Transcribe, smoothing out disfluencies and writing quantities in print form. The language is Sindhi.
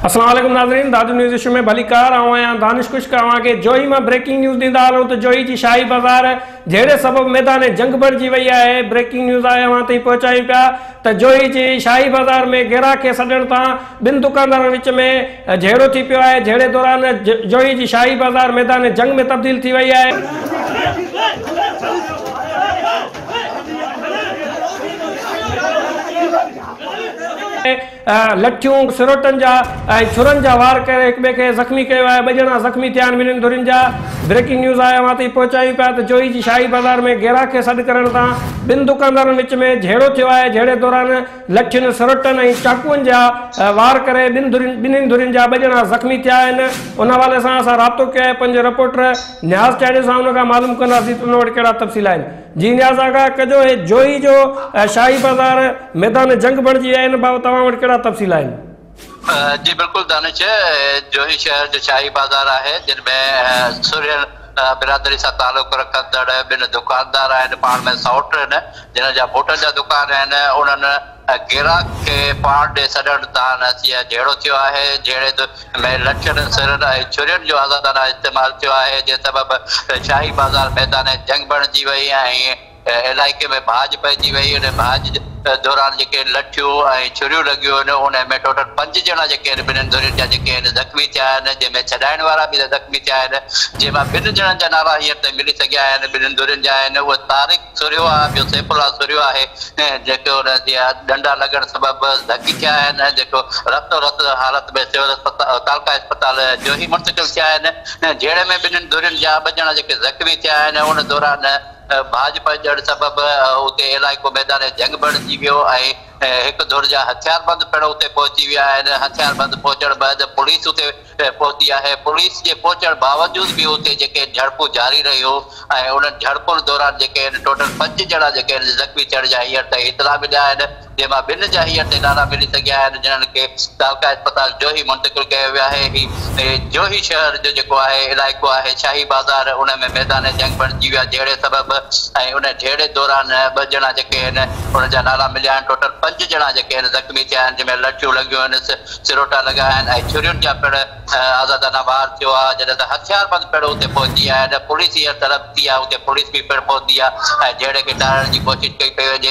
السلام عليڪم ناظرين دادو نيوز ايشو ۾ ڀليڪار آئون آهيان دانش خشڪ اوهان کي جوهي مان بريڪنگ نيوز ڏيندا هلون ته جوهي جي شاهي بازار جهيڙي سبب ميدان جنگ بڻجي وئي آهي بريڪنگ نيوز آهي اوهان تائين پهچايون پيا ته جوهي جي شاهي بازار ۾ گراهڪ کي سڏڻ تان ٻن دڪاندارن وچ ۾ جهيڙو ٿي پيو آهي جهيڙي دوران جوهي جي شاهي بازار ميدان جنگ ۾ تبديل ٿي وئي آهي. لٺيون، سروٽن جا ۽ ڇرن جا وار ڪري هڪ ٻئي کي زخمي ڪيو آهي، ٻه ڄڻا زخمي ٿيا آهن ٻنهين ڌرين جا. بريڪنگ نيوز آهي اوهان تائين پهچايون پيا ته جوهي جي شاهي بازار ۾ گراهڪ کي سڏ ڪرڻ تان ٻن دڪاندارن وچ ۾ جهيڙو ٿيو آهي، جهيڙي دوران لٺين، سروٽن ۽ چاقوئن جا وار ڪري ٻن ڌرين ٻنهين ڌرين جا ٻه ڄڻا زخمي ٿيا آهن، ان حوالي سان اسان رابطو ڪيو آهي پنهنجي رپورٽر نياز چانڊيو سان ان کان معلوم ڪنداسين ته ان وٽ ڪهڙا تفصيل آهن. جي نياز آغا ڪجو هي جوهي جو شاهي بازار ميدان جنگ بڻجي ويا آهن بابت توهان وٽ ڪهڙا تفصيل آهن؟ جي بلڪل دانش جوهي شهر جو شاهي بازار آهي جن ۾ سرهيل برادري سان تعلق رکندڙ ٻن دڪاندار آهن پاڻ ۾ سئوٽ آهن جن جا بوٽن جا دڪان آهن انهن گراهڪ کي پاڻ ڏي سڏڻ تان جهيڙو ٿيو آهي جهيڙي ۾ لٺين، سرن ۽ ڇرين جو آزادانه استعمال ٿيو آهي، جنهن سبب شاهي بازار ميدان جنگ بڻجي وئي ۽ علائقي ۾ ڀاڄ پئجي وئي، ان ڀاڄ دوران جيڪي لٺيون ۽ ڇريون لڳيون آهن، ان ۾ ٽوٽل پنج ڄڻا جيڪي آهن ٻنهين ڌرين جا جيڪي آهن زخمي ٿيا آهن، جنهن ۾ ڇڏائڻ وارا به زخمي ٿيا آهن، جنهن مان ٻن ڄڻن جا نالا هينئر تائين ملي سگهيا آهن، ٻنهين ڌرين جا آهن، اهي طارق سرهيو آهي ٻيو سيف الله سرهيو آهي. جيڪي ان جي ڏنڊا لڳڻ سبب ڌڪي ٿيا آهن ۽ جيڪو رتو رت حالت ۾ سول اسپتال تعلقه اسپتال جوهي منتقل ٿيا آهن جهيڙي ۾ ٻنهين ڌرين جا ٻه ڄڻا جيڪي زخمي ٿيا آهن ان دوران ڀاڄ پئجڻ سبب اتي علائقو ميدان جنگ بڻجي ويو ۽ هڪ ڌر جا هٿياربند پڻ اتي پهچي ويا آهن هٿياربند پهچڻ بعد پوليس اتي پهتي آهي، پوليس جي پهچڻ باوجود به اتي جيڪي جهڙپون جاري رهيون ۽ انهن جهڙپن دوران جيڪي آهن ٽوٽل پنج ڄڻا جيڪي آهن زخمي ٿيڻ جا هينئر تائين اطلاع مليا آهن جنهن مان ٻن جا هينئر تائين نالا ملي سگهيا آهن جنهن کي تعلقه اسپتال جوهي منتقل ڪيو ويو آهي هي جوهي شهر جو جيڪو آهي علائقو آهي شاهي بازار ان ۾ ميدان جنگ بڻجي ويو آهي جهيڙي سبب ۽ ان جهيڙي دوران ٻه ڄڻا جيڪي آهن انهن جا نالا مليا آهن ٽوٽل پنج ڄڻا جيڪي آهن زخمي ٿيا آهن جنهن ۾ لٺيون لڳيون آهن سروٽا لڳا آهن ۽ ڇرين جا پڻ آزادانه وار ٿيو آهي جڏهن ته هٿياربند پڻ اتي پهچي ويا آهن پوليس هينئر طلب ٿي آهي اتي پوليس به پڻ پهتي آهي ۽ جهيڙي کي ٽارڻ جي ڪوشش ڪئي پئي وڃي.